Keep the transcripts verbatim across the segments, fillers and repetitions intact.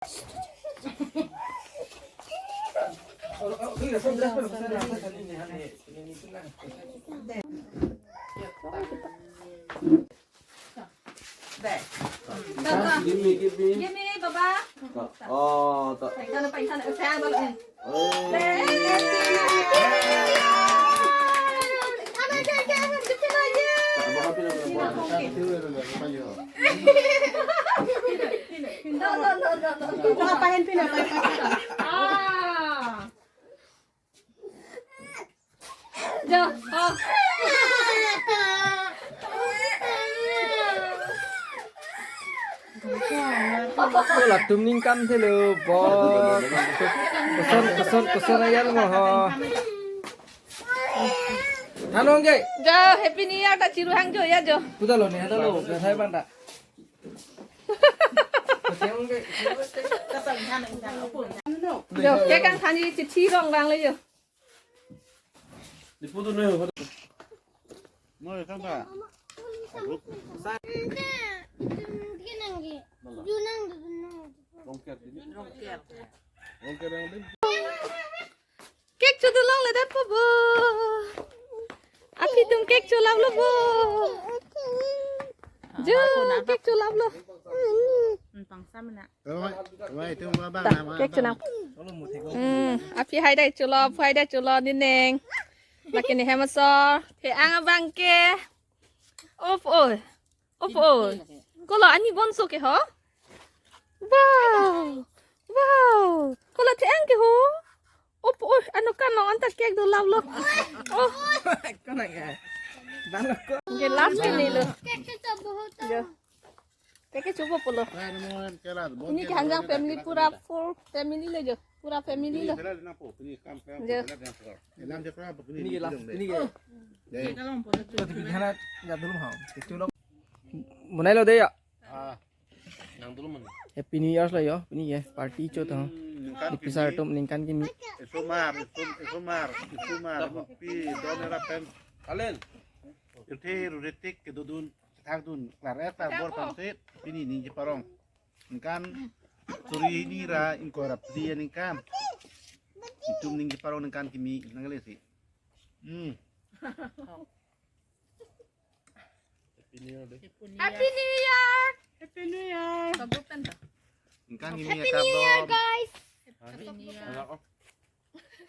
Give me, give me. Give me, Baba. Oh, tak. Paintan, paintan. Saya baru ni. Eh. Ada, ada, ada. Cepat aja. Tak, Baba, pindah, pindah, pindah. No, no, no, no, no. Pindah, pindah, pindah. Ah. Jo, oh. Oh, latum ningkan thelo, bo. Koson, koson, koson ayal ngo ho. Thanong ke? Jo, Happy New Year ta chiru hang jo ya jo. Puta lo ne, hata lo, biasa bang ta. Jo, ke kang thani chithi rong rang le jo. Di putu noi ho. Noi, santa. Rongker di. Rongker yang di. Cake chodolong le dap po bo. Aphi atum cake cholap lo bo. Jo, cake cholap lo. Hmm, pangsam na. Cake chonang. Hmm, aphi haidai cholo, aphu haidai cholo, nineng. Lake ne hem asor, the-ang abang ke. Op oi. Op oi. Kolo ani bonso ke ho? Wow. Wow. Kolo the-ang ke ho? Op oi. Ano kan no anta cake dolap lo. Oh. Kona ke? Dalo ko. Ke last ke ni lo. Cake ke chobo pulo. Ini ke Hanjang family pura full family lo jo. Pura family lo. Jo. Ini ke last, ini ke. Ini ke. Tapi di sana ya dulu ha. Kecil lo. Munai lo deh ya. Ah. Nang dulu mun. Happy New Year lo yo. Ini ya party cho to. Di pisar atum ningkan kimi. Isomar, isom-, isomar, isomar, pi, don era pen. Kalen. Irthe ruritik kedodun. Thakdun klar-et ta bor pangsit pini ningje parong. Ningkan suri hini ra ingkoi ra phli aningkan. Itum ningje parong ningkan kimi nangle si. Hmm. Happy New Year. Happy New Year. Happy New Year. Ningkan kimi Happy New Year, guys. Happy New Year.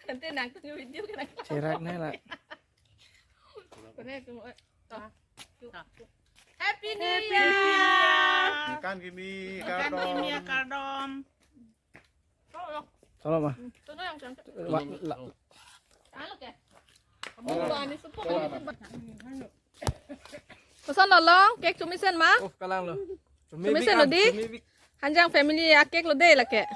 Ante nang tu video kan. Cherak nai la. Kone tu, eh, toh. Happy New Year. Ningkan kimi kardom. Kardom. Salam ah. Tono yang cantik. Wa, la. Halo ke? Kamu lupa ni sepuluh. Koson lo long, cake chomesen ma? Oh, kalang lo. Chomesen lo di? Hanjang family a-cake lo dei lake.